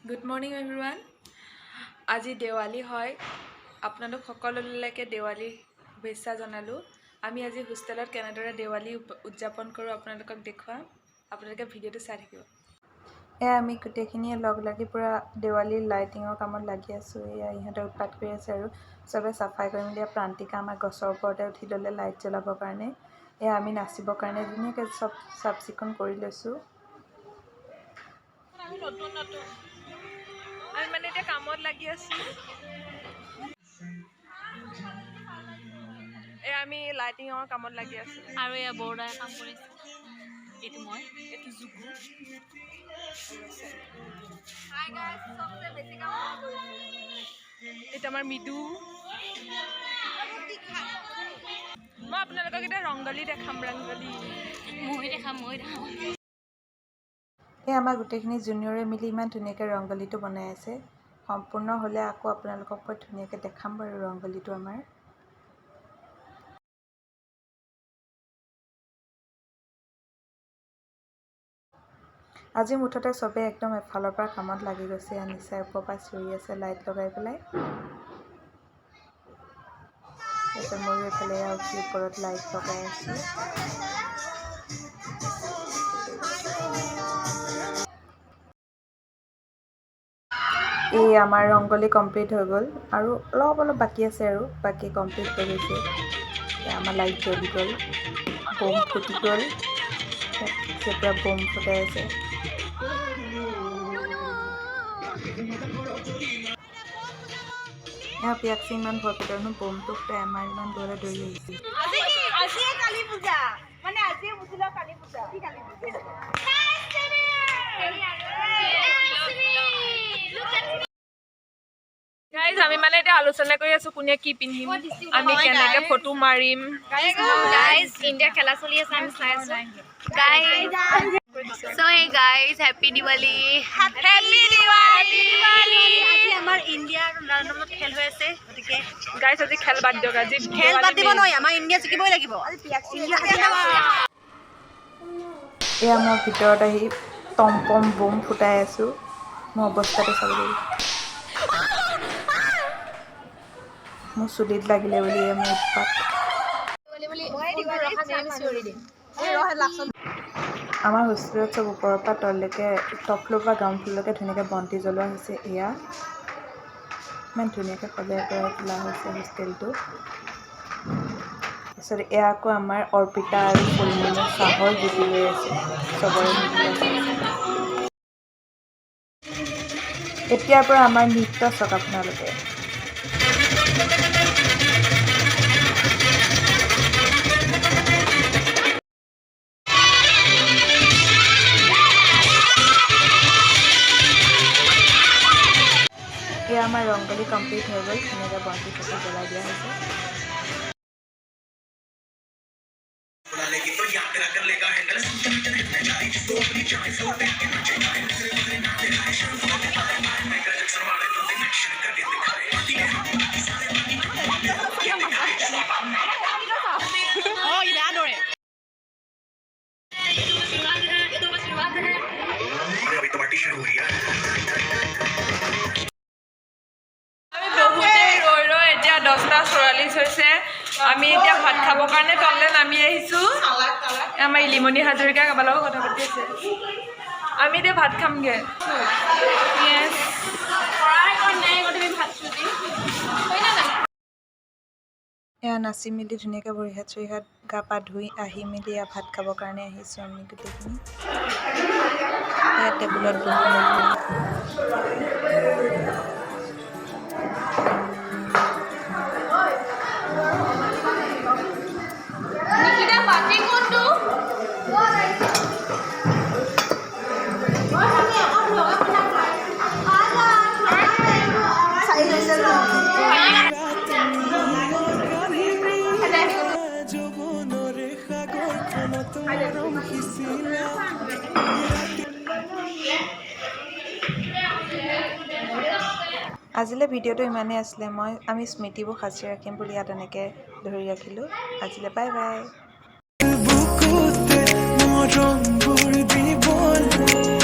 Good morning everyone. আজি দেৱালী হয়। আপোনালোক সকলোলৈকে দেৱালীৰ শুভেচ্ছা জনালোঁ। আমি আজি হোষ্টেলত কেনেদৰে দেৱালী উদযাপন কৰোঁ, আপোনালোকক দেখুৱাম। আপোনালোকে ভিডিঅ'টো চাই থাকিব। এয়া আমি গোটেইখিনিয়ে লগ লাগি পূৰা দেৱালীৰ লাইটিঙৰ কামত লাগি আছোঁ। এয়া ইহঁতে উৎপাত কৰি আছে আৰু চবে চাফাই কৰি মেলি প্ৰান্তিকা আমাৰ গছৰ ওপৰতে উঠি ল'লে লাইট জ্বলাবৰ কাৰণে। এয়া আমি নাচিবৰ কাৰণে ধুনীয়াকৈ চব চাফ চিকুণ কৰি লৈছোঁ। নতুন নতুন আমি মানে এতিয়া কামত লাগি আছোঁ। এয়া আমি লাইটিঙৰ কামত লাগি আছোঁ। আৰু এয়া বৰদাই কাম কৰিছে। এইটো মই। এইটো জুগু। হাই গাইজ, চবচে বেছি কাম মই কৰিছোঁ। এইটো আমাৰ মৃদু। মই আপোনালোকক এতিয়া ৰংগলী দেখাম, ৰংগলী। মই দেখাম, মই দেখাম। এই আমাৰ গোটেইখিনি জুনিয়ৰে মিলি ইমান ধুনীয়াকৈ ৰংগলীটো বনাই আছে। সম্পূৰ্ণ হ'লে আকৌ আপোনালোকক মই ধুনীয়াকৈ দেখাম বাৰু ৰংগলীটো আমাৰ। আজি মুঠতে চবেই একদম এফালৰ পৰা কামত লাগি গৈছে। নিচাই ওপৰৰ পৰা চিঞৰি আছে লাইট লগাই পেলাই। তাৰপিছত ময়ো এইফালে এয়া উঠি ওপৰত লাইট লগাই আছোঁ। এই আমাৰ ৰংগলী কমপ্লিট হৈ গ'ল আৰু অলপ অলপ বাকী আছে আৰু বাকী কমপ্লিট হৈ গৈছে। এয়া আমাৰ লাইট জ্বলি গ'ল, বম ফুটি গ'ল, পূৰা বম ফুটাই আছে। এয়া পিয়াকচি ইমান ভয় পালে, বমটো ফুটাই আমাৰ ইমান দূৰলৈ দৌৰি আহিছিল। আজিয়ে কালী পূজা, মানে আজিয়ে বুজিলা কালী পূজা, কি কালী পূজা। গাইজ, আমি মানে এতিয়া আলোচনা কৰি আছো কোনে কি পিন্ধিম, আমি কেনেকে ফটো মাৰিম। গাইজ, ইণ্ডিয়াৰ খেলা চলি আছে, আমি চাই আছো guys. So hey guys, happy Diwali. Happy Diwali. আজি আমাৰ ইণ্ডিয়া আৰু নাগালেণ্ডত খেল হৈ আছে, গতিকে গাইজ, আজি খেল বাদ দিয়ক, আজি খেল বাদ দিব নোৱাৰি, আমাৰ ইণ্ডিয়া জিকিবই লাগিব। এয়া মই ভিতৰত আহি টম পম বম ফুটাই আছোঁ। মোৰ অৱস্থাটো চাব লাগিব, মোৰ চুলিত লাগিলে বুলি এয়া মোৰ উৎপাত। আমাৰ হোষ্টেলত চব ওপৰৰ পৰা তললৈকে, টপ ফ্ল'ৰ পৰা গ্ৰাউণ্ড ফ্ল'ৰলৈকে ধুনীয়াকৈ বন্তি জ্বলোৱা হৈছে। এয়া ইমান ধুনীয়াকৈ সজাই পৰাই তোলা হৈছে হোষ্টেলটো। তাৰপিছত এয়া আকৌ আমাৰ অৰ্পিতা আৰু ফুলমণি চাহৰ জুতি লৈ আছে, চবৰে মিলি আছে। এতিয়াৰ পৰা আমাৰ নৃত্য চাওক আপোনালোকে। এয়া আমাৰ ৰংগলী কমপ্লিট হৈ গ'ল। ধুনীয়াকৈ বন্তি চাকি জ্বলাই দিয়া হৈছে। অঁ, ই বেয়া দৌৰে। अभी तो पार्टी शुरू हुई है। আমি বহুতেই ৰৈ ৰৈ এতিয়া 10টা 44 হৈছে। আমি এতিয়া ভাত খাবৰ কাৰণে তললৈ নামি আহিছোঁ। আমাৰ ইলিমণি হাজৰিকা কাৰোবাৰ লগত কথা পাতি আছে। আমি এতিয়া ভাত খামগৈ। Yes. এয়া নাচি মেলি ধুনীয়াকৈ ভৰি হাত চৰি হাত গা পা ধুই আহি মেলি এয়া ভাত খাবৰ কাৰণে আহিছোঁ আমি গোটেইখিনি। এয়া টেবুলত বহি মেলি। নিকিতা, বাতি কোনটো? যৌৱনৰে সাগৰখনত মৰম সিঁচিলা। আজিলৈ ভিডিঅ'টো ইমানেই আছিলে। আমি স্মৃতিবোৰ সাঁচি ৰাখিম বুলি ইয়াত এনেকৈ ধৰি ৰাখিলোঁ। আজিলৈ বাই বাই। বুকুতে মৰমবোৰ দিবলৈ।